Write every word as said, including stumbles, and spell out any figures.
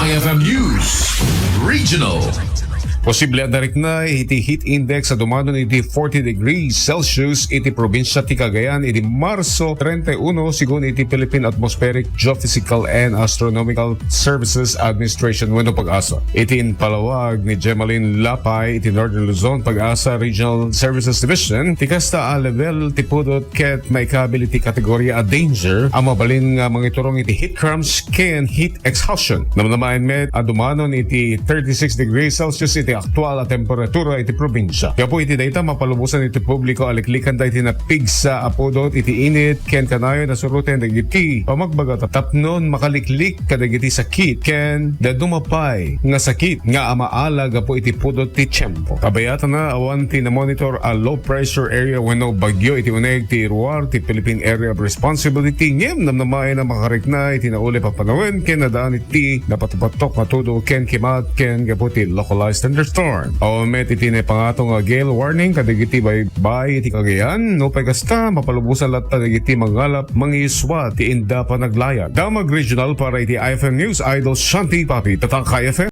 F M News Regional. Posible a narikna iti heat index a dumanon iti forty degrees Celsius iti probinsya ti Cagayan idi Marso treinta y uno, sigun iti Philippine Atmospheric, Geophysical and Astronomical Services Administration wenno PAGASA. Iti impalawag ni Gemaline Lapay iti Northern Luzon PAGASA Regional Services Division, ti kasta a level ti pudot ket maikabil iti kategoria a danger a mabalin nga mangiturong iti heat cramps ken heat exhaustion. Namnamaen met a dumanon iti thirty-six degrees Celsius iti aktual a temperatura iti probinsya. Gapu iti dayta, mapalubosan iti publiko a liklikan dayta napigsa a pudot iti init ken kanayon a suruten dagiti pamagbaga tapnon makaliklik kadagiti sakit ken dadduma pay nga sakit nga amaala gapu iti pudot ti tiempo. Kabayatanna, awan ti namonitor a low pressure area wenno bagyo iti uneg ti ruar ti Philippine Area of Responsibility, ngem namnamaen a makarikna iti naulep a panawen ken adaan iti napatupattok nga tudo ken kimat ken gapu ti localized thunderstorm. Awan met iti naipangato nga gale warning kadagiti baybay iti Cagayan. Nupay kasta, mapalubosan latta dagiti mangalap mangiyuswa ti inda panaglayag. Damag Regional para iti I F M News, Idol Shanti Papi, Tatak I F M.